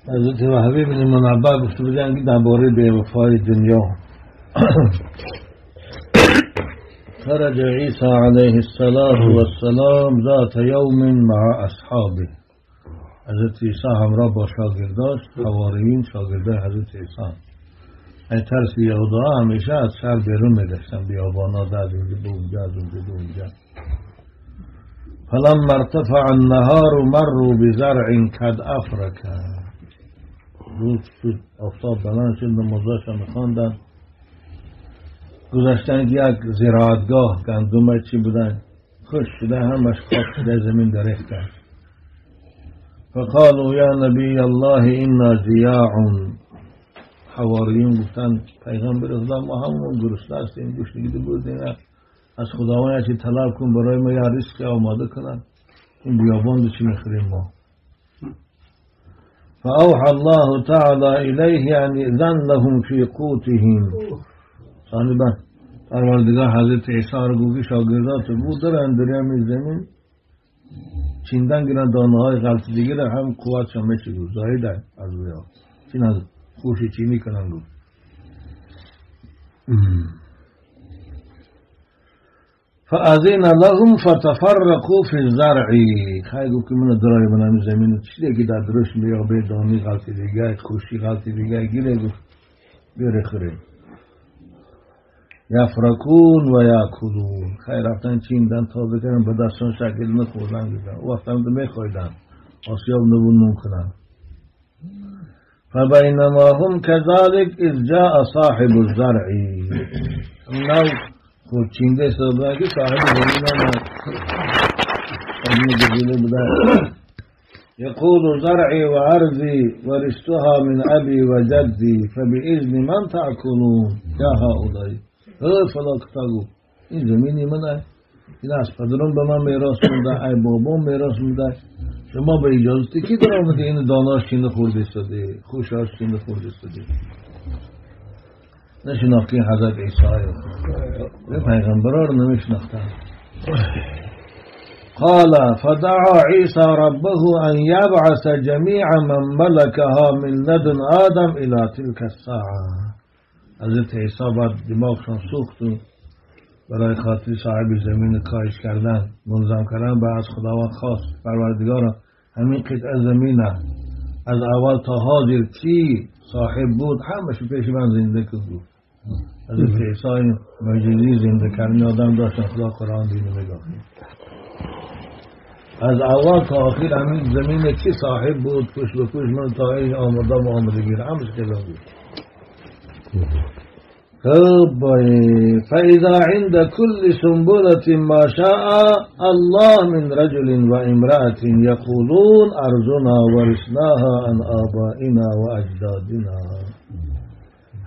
حضرت وهبی بن منبه گفته بودن که درباره بی‌وفای دنیا. خرج عیسی علیه الصلاة والسلام ذات یوم مع اصحابه. حضرت عیسی همراه با شاگرداش، حواریین شاگردای حضرت عیسی. ای ترس یهودا همیشه از شهر بیرون میگشتن، بیابانا از اینجا به اونجا، از اونجا به اونجا. فلما ارتفع النهار مروا بزرع قد افرک. روز شد، آفتاب بلند شد، نمازاش هم میخواندن. گذاشتن یک زراعتگاه، گندم چی بودن، خوش شده، همش خاک شده، زمین درخت. فقالوا یا نبی الله انا جیاع. حواریون گفتن پیغمبر خدا ما همون گرسنه هستیم، گشنگی بودیم، از خداوند چی طلب کن برای ما یا رزق آماده کنن، این بیابان چی میخوریم ما. فأوحى الله تعالى إليه أن ائذن لهم في قوتهم. ثانی بعد پروردگار حضرت عیسی رو گفت شاگردات بود دارن دریم زمین چیندن گیرن دانه های غلط دیگه هم قوتشان میشه گفت زایده از ویا چین از خوشی چینی کنن گفت. فأذن لهم فتفرقوا في الزرع. خیلی گفت که من درای بنام زمین چیزی که در درش میابه دانی غلطی دیگه خوشی غلطی دیگه گیره گفت بیاره خوره. یفرکون و یاکلون. خیلی رفتن چیندن تازه کردن به دستان شکل نخوردن گفتن او وقت هم میخوایدن آسیاب نبود نون کنن. فبینما هم كذلك اذ جاء صاحب الزرع. نو خود چینده استفاده که صاحب زمین آمد. يقول زرعي وأرضي ورثتها من أبي وجدي فبإذن من تأكلون يا هؤلاء. فلا کتابو این زمینی منه، این از پدرم به من میراث مونده، ای بابام میراث مونده، شما به اجازه کی در آمدی این داناش چینده خورده شده، خوشاش چینده خورده شده؟ نشناختی حضرت عیسی به پیغمبرا رو نمیشناختن. قال فدعا عیسی ربه ان یبعث جمیع من ملکها من لدن آدم الى تلك الساعه. حضرت عیسی بعد دماغشان سوخت و برای خاطر صاحب زمین کاهش کردن منظم کردن بعد از خداوند خواست پروردگارا همین قطعه زمین از اول تا حاضر کی صاحب بود همش پیش من زنده کن بود. حضرت عیسی معجزه زنده کردن آدم داشتن، خدا قرآن دینو میگفت از اول تا آخر همین زمین کی صاحب بود پشت به پشت من تا این آمده و آمدگی همش کلام بود. فإذا عند كل سنبلة ما شاء الله من رجل وامرأة يقولون أرضنا ورثناها عن آبائنا وأجدادنا.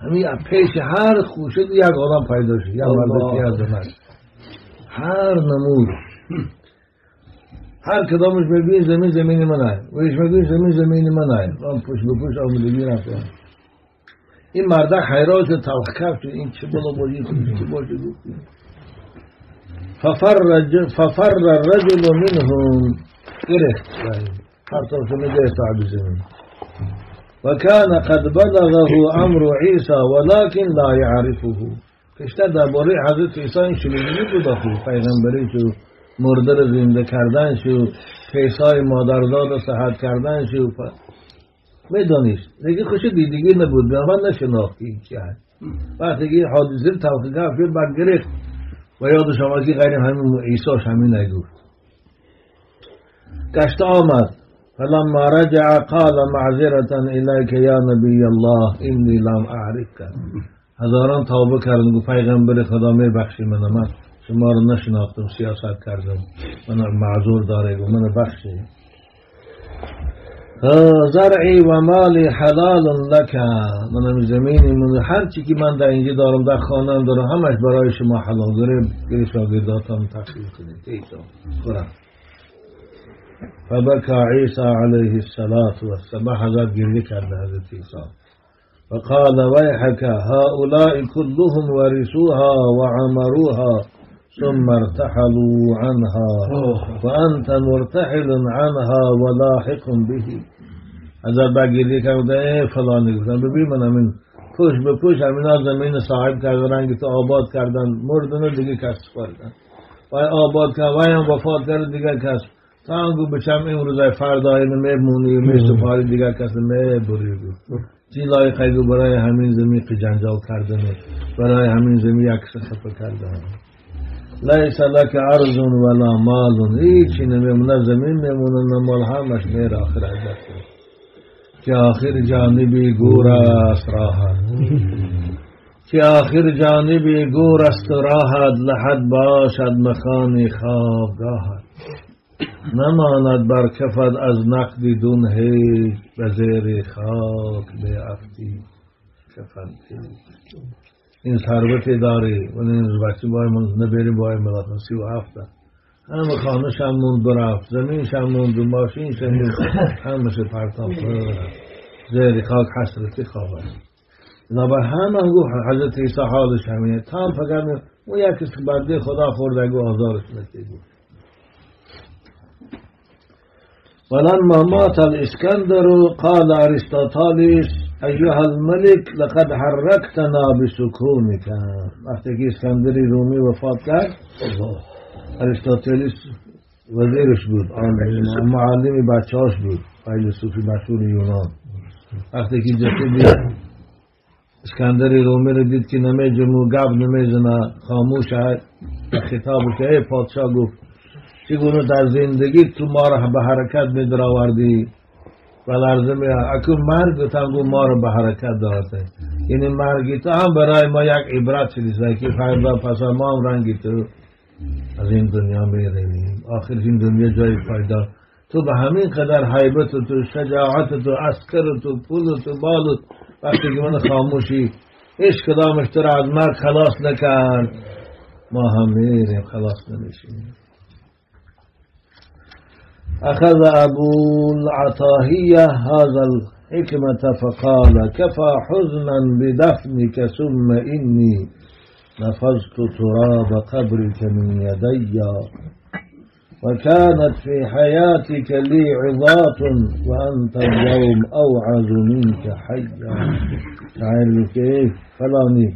همین پیش هر خوشه یک آدم پیدا شد، یک مرد یک زن، هر نمود هر کدامش میگوید زمین زمین منه و ایش میگوید زمین زمین منه، آن پشت به پشت آمدگی رفتن. این مرده حیران شد، تلخ کف شد، این چه بلا باشی چه باشه گفت. ففر الرجل منهم گرفت هر طرف میگه صاحب زمین. وكان قد بلغه امر عیسی ولكن لا يعرفه. پیشتر درباره حضرت عیسی این شنیده بود، آخه پیغمبری شو، مرده رو زنده کردن شو، پیسای مادرزاد رو صحت کردن شو میدانیست، دیگه خوش دیدگی نبود، به من نشناخت این چی هست. وقتی که حادثه تلخ کف شد بعد گرفت و یادش آمد که غیر همین عیساش همین نگفت. گشت آمد فلما رجع قال معذرة الیک یا نبی الله انی لم اعرفک. هزاران توبه کردن، گفت پیغمبر خدا میبخشی من، من شما رو نشناختم، سیاست کردم، من معذور داره، گفت من بخشی. زرعی و مالی حلال لک، من زمینی من هر چی که من در اینجا دارم در خانم دارم همش برای شما حلال داره، گری شاگرداتم تقسیم کنید ایسا خورم. فبکى عیسی علیه الصلاة والسلام، حضرت گریه کرده حضرت عیسی. فقال ویحک هؤلاء كلهم ورثوها وعمروها ثم ارتحلوا عنها وأنت مرتحل عنها ولاحق به. حضرت با گریه کرد ای فلانی، گفتن ببین من همین پشت به پشت همین زمین صاحب کردن، رنگ تو آباد کردن، مردن دیگه کس کردن و آباد کردن و هم وفات کرد دیگه کس. تا هم گفت بچم امروز فردای میمونی میسپاری دیگه کس میبری. چی لایقه گفت برای همین زمین که جنجال کردن، برای همین زمین یک خفه کردن. لیس لک ارض ولا مال، هیچی نمیمونه، زمین میمونه نه مال، همش میره آخر حضرت که آخر جانبی گور است راحت، که آخر جانبی گور است راحت، لحد باشد مخانی خوابگاهت، نماند بر کفت از نقد دون هیچ، به زیر خاک بیفتی کفن. این ثروت داری و این بچه بای من نبری بای ملت 37 همه خانه شمون برفت، زمین شمون دو، ماشین شمون، همه شه پرتاب زیر خاک حسرتی خواب است. بنابر همه گفت حضرت عیسی حالش همینه، تام فقط اون یکی بنده خدا خورده گو آزارش نتیگو. ولما مات الاسکندر قال ارسطاطاليس ایها الملك لقد حركتنا بسكونك. وقتی که اسکندری رومی وفات کرد، ارسطاطالیس وزیرش بود، معلم بچه‌هاش بود، فیلسوف مشهور یونان. وقتی که جسد اسکندری رومی رو دید که نمیجمو گپ نمیزنه، خاموش است، خطاب که ای پادشاه گفت چگونه در زندگی تو ما را به حرکت می درآوردی و لرزه می اکنون مرگ تو ما را به حرکت داده. یعنی مرگی تو هم برای ما یک عبرت شدی که فردا پس ما هم رنگی تو از این دنیا می رویم، آخر این دنیا جای پایدار. تو به همین قدر هیبت تو، شجاعت تو، عسکر تو، پول تو، مال تو، وقتی که من خاموشی هیچ کدامش تو را از مرگ خلاص نکرد، ما هم میریم خلاص نمیشیم. أخذ أبو العطاهية هذا الحكمة فقال كفى حزنا بدفنك ثم إني نفضت تراب قبرك من يدي، وكانت في حياتك لي عظات وأنت اليوم أوعظ منك حيا. شاعر كيف فلانی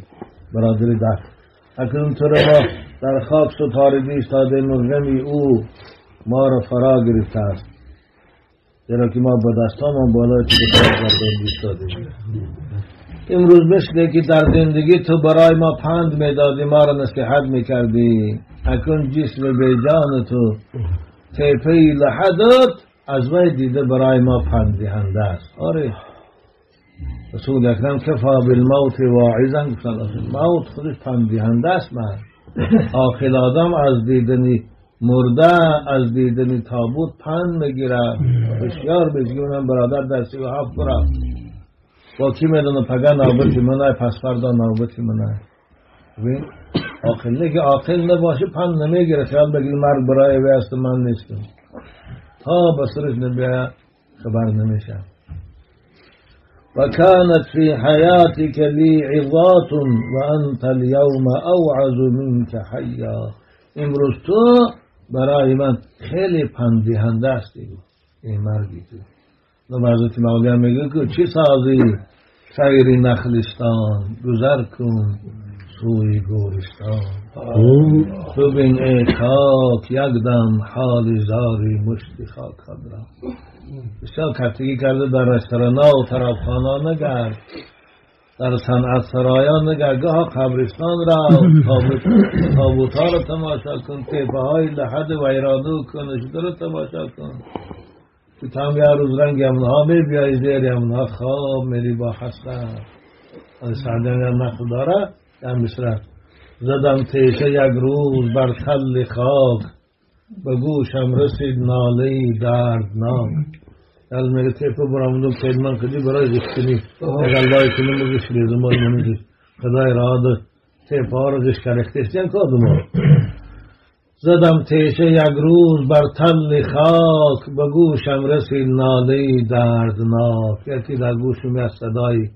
برادری ده اکنون تو را در خاک ستاردی ایستاده غمی او ما را فرا گرفته است، زیرا که ما با دستامان بالای تو بردن ایستادیم. امروز مثل که در زندگی تو برای ما پند میدادی، ما را نصیحت میکردی، اکنون جسم بیجان تو تیپه لحدت از وی دیده برای ما پند دهنده است. آره رسول اکرم کفا بالموت واعظا، گفتن موت خودش پند دهنده است. من عاقل آدم از دیدنی مرده، از دیدن تابوت پند میگیره. بسیار بزگونم برادر در 37 برا با کی میدونه پگه نوبتی منه، پس فردا نوبتی منه. ببین عاقل نه که عاقل نباشه پند نمیگیره، خیال بگیر مرگ برای وی است من نیستم، تا به سرش نبیه خبر نمیشه. وكانت في حياتك لي عظات وأنت اليوم أوعظ منك حيا. امروز تو برای من خیلی پنددهنده هستی این مرگی تو. نو حضرت مولی میگه که چی سازی سیر نخلستان، گذر کن سوی گورستان. ببین ای خاک یک دم حال زاری مشت خاک را. بسیار کتگی کرده در رستورانا و طرفخانه نگرد، در صنعت سرایان نگرد، گاه قبرستان را تابوت ها را تماشا کن، تیپه های لحد ویرانه و کنشده را تماشا کن که تام یه روز رنگ امنها می بیایی زیر امنها خواب میری با حسرت. از سعدیان یا نقل داره یا مصرف زدم تیشه یک روز بر تل خاک، به گوشم رسید ناله دردناک. از میگه تیپه برامدم پیدمان کدی برای غشکنی اگر لای کنیم بگشلی زمان منی خدای را ده تیپه ها رو غش کرختشتیم کادم. زدم تیشه یک روز بر تل خاک، به گوشم رسید ناله دردناک. یکی در گوشم از صدای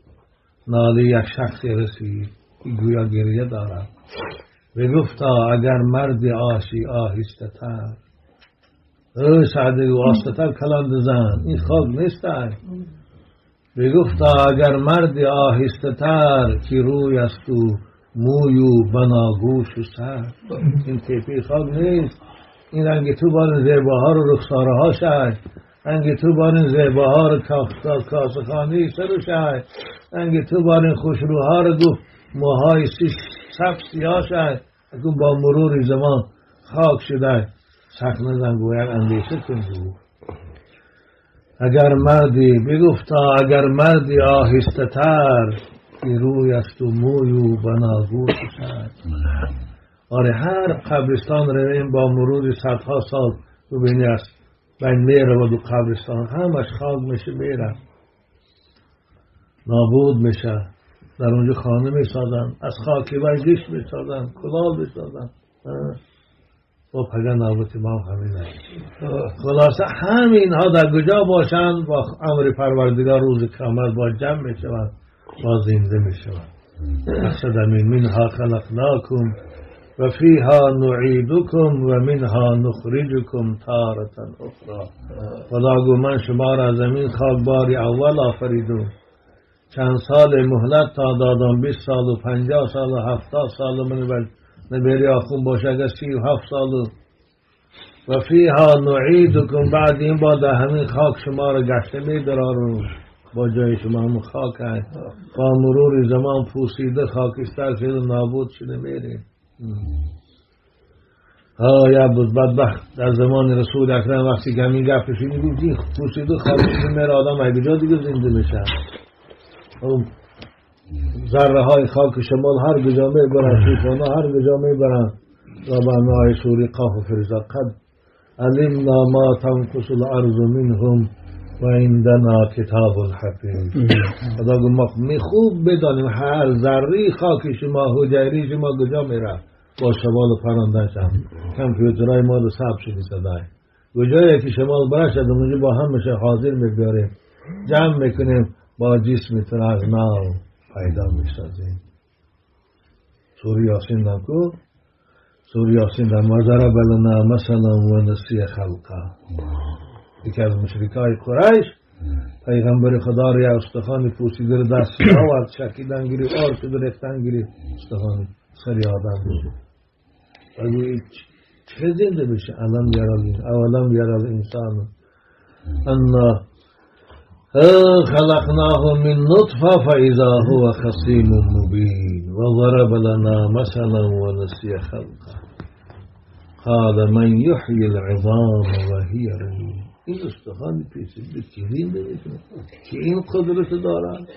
ناله یک شخصی رسید که گویا گریه دارد. و گفتا اگر مرد آشی آهسته تر، او سعده و آهسته تر کلند زن، این خاک نیست. بگفتا اگر مردی آهسته تر که روی است و موی و بناگوش و سر. این تیپی خاک نیست، این رنگ تو بارین زیباها رو رخساره ها شد، رنگ تو بارین زیباها رو کاسخانی سر شد، رنگ تو بارین خوشروها رو گفت موهای سب سیاه شد، اکن با مرور زمان خاک شده. سخت نزن گوید اندیشه کن. اگر مردی بگفتا اگر مردی آهسته تر که روی است و موی و بناگوش سر. آره هر قبرستان رو با مرور صدها سال ببینی است بین میره و دو قبرستان همش خاک میشه، میره نابود میشه. در اونجا خانه میسازن، از خاکی ورزش میسازن، کلال میسازن. با پگه نابود ما همین هست. خلاصه همین ها در کجا باشند با امر پروردگار روز قیامت با جمع میشوند، با زنده میشوند. مقصد منها خلقناکم و فیها نعیدکم و منها نخرجکم تارة اخرى. خدا گو من شما را زمین خاک باری اول آفریدم، چند سال مهلت تا دادم، 20 سال و 50 سال و 70 سال و من نبری آخون باشه اگر 37 سال و فیها نعیدکم. بعد این با در همین خاک شما را گشته می درارم، با جای شما هم خاک هست، با مرور زمان پوسیده خاکستر شده نابود شده میریم. ها یا بود بدبخت در زمان رسول اکرم وقتی که همین گپش میگفت این پوسیده خاک شده میره، آدم اگه جا دیگه زنده میشه. ذره های خاک شمال هر کجا میبرن، طوفان هر کجا میبرن. ربنا های سوری قاف و فرزا قد علمنا ما تنقص الارض منهم و عندنا کتاب حفیظ. خدا گفت ما خوب بدانیم هر ذره خاک شما حجری شما کجا میره با شمال پراندن شم. کامپیوترهای ما رو ثبت شده صدای کجایی که شمال برشد اونجا با هم میشه حاضر میبیاریم، جمع میکنیم، با جسم تر از نو پیدا میسازیم. سوره یاسین نکو، سوره یاسین در وضرب لنا مثلا و نسی خلقه. یکی از مشرکای قریش پیغمبر خدا را استخوان پوسیده رو دست آورد، شکیدن گرفت، آر شد ریختن گرفت، استخوان سری آدم بود. بگو چه زنده بشه؟ الم اولم یرا الانسان انا خلقناه من نطفة فإذا هو خصيم مبين وضرب لنا مثلا ونسي خلقه قال من يحيي العظام وهي رميم. این استخوان پیچیده که زنده میکنه که این قدرت دارد.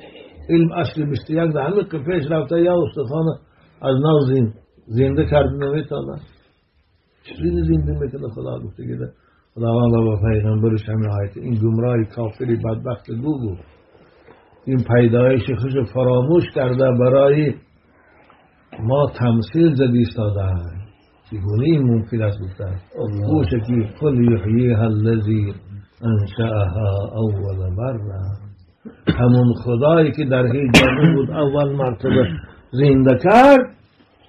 علم اصل 21 در همین پیش رفته یا استخوان از نو زنده کرده نمیتونه. چطوری زنده میکنه؟ خدا گفته که خداوند با پیغمبرش همین آیت این گمراه کافری بدبخت گو این پیدایش خوش فراموش کرده برای ما تمثیل زدی ایستاده. چگونه این ممکن است گفتن گوشه که قل یحییها الذی انشأها اول مره. همون خدایی که در هیچ جا بود اول مرتبه زنده کرد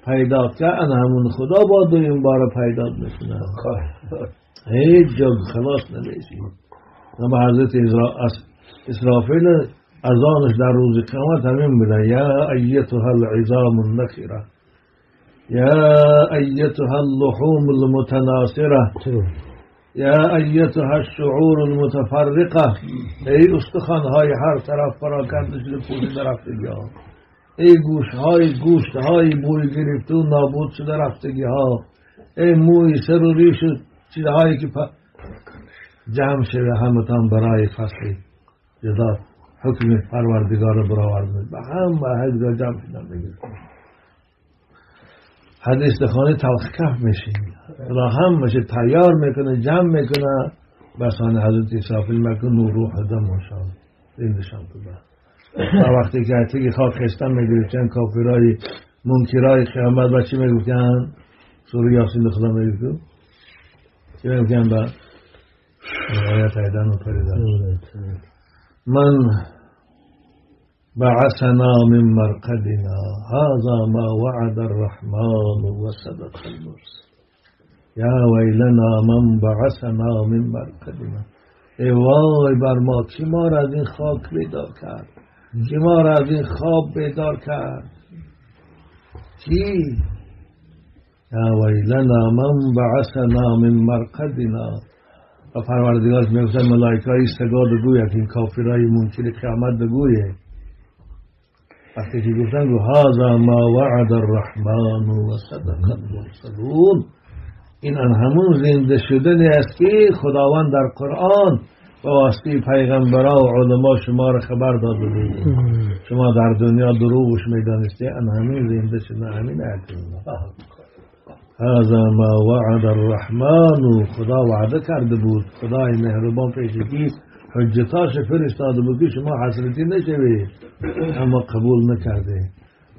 پیدا کرد، همون خدا با دویم بار پیدا میکنه. هیچ جا خلاص نمیشی. اما حضرت اسرافیل اذانش در روز قیامت همین بوده: یا ایتها العظام النخره، یا ایتها اللحوم المتناثره، یا ایتها الشعور المتفرقه. ای استخوانهای هر طرف پراکنده شده پوشیده رفتگی ها، ای گوشهای گوشتهای بوی گرفته و نابود شده رفتگی ها، ای موی سر و ریش چیزهایی که جمع شده همتان برای فصل جدا حکم پروردگار برآورده به هم و جا جمع شدن بگیر. حدیث خانه تلخ کف میشه، خدا هم میشه تیار میکنه جمع میکنه. بسانه حضرت اسرافیل میکنه نور روح دم و زندشان بده. تا وقتی که عتیق خاک خستن میگرفتن کافرای منکرای قیامت و چی میگفتن؟ سوره یاسین خدا میگفت چی میگفتن؟ با آیات ایدن و پریدن من بعثنا من مرقدنا هذا ما وعد الرحمن وصدق المرسل یا ویلنا من بعثنا من مرقدنا. ای وای بر ما، کی ما را از این خاک بیدار کرد؟ کی ما را از این خواب بیدار کرد؟ کی؟ یا ویلنا من بعثنا من مرقدنا. و پروردگار میگفتن ملائکه های سگا بگوید، این کافرای منکر قیامت بگوید. وقتی که گفتن گو هذا ما وعد الرحمن و صدق المرسلون، این همون زنده شدنی است که خداوند در قرآن به واسطه پیغمبرا و علما شما را خبر داده بود. شما در دنیا دروغش میدانستی، ان همین زنده شدن همین است. هذا ما وعد الرحمن، خدا وعده کرده بود، خدای مهربان پیشگی حجتاش فرستاده بود که شما حسرتی نشوید، اما قبول نکرده.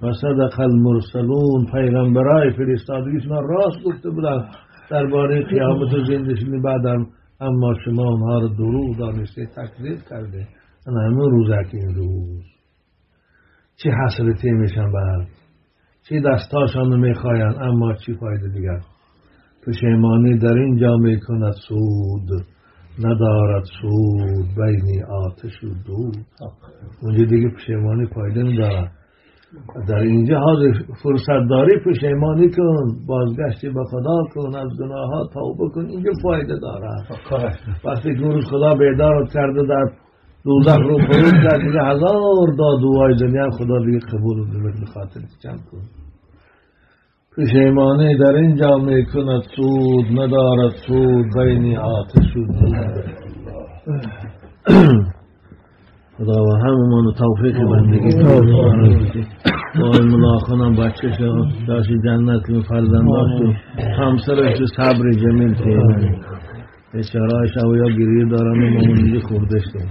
و صدق المرسلون، پیغمبرای فرستادگی شما راست گفته بودن درباره قیامت و زنده شدن بعد، اما شما اونها رو دروغ دانسته، تکذیب کرده. انا همون روزه که این روز چه حسرتی میشن بعد، چه دستاشان رو میخواین، اما چی فایده دیگر. پشیمانی در اینجا میکند سود، ندارد سود بین آتش و دود. اونجا دیگه پشیمانی فایده ندارد. در اینجا حاضر فرصت داری پشیمانی کن، بازگشتی به خدا کن، از گناه ها توبه کن، اینجا فایده دارد. وقتی که روز خدا بیدارت کرده در دوزخ رو فرود کرد، دیگه هزار دعای دنیا خدا دیگه قبول نمی‌کنه، به خاطر چند کن. پشیمانی در اینجا میکند سود، ندارد سود بین آتش و دود. خدا و هممان توفیق بندگی دعای ملاخانم بچه شد داشت جنت کن، فرزنداش تو همسرش تو صبر جمیل تیمه بیچاره‌اش او یا گریه دارن و مامون دیگه خورده شد.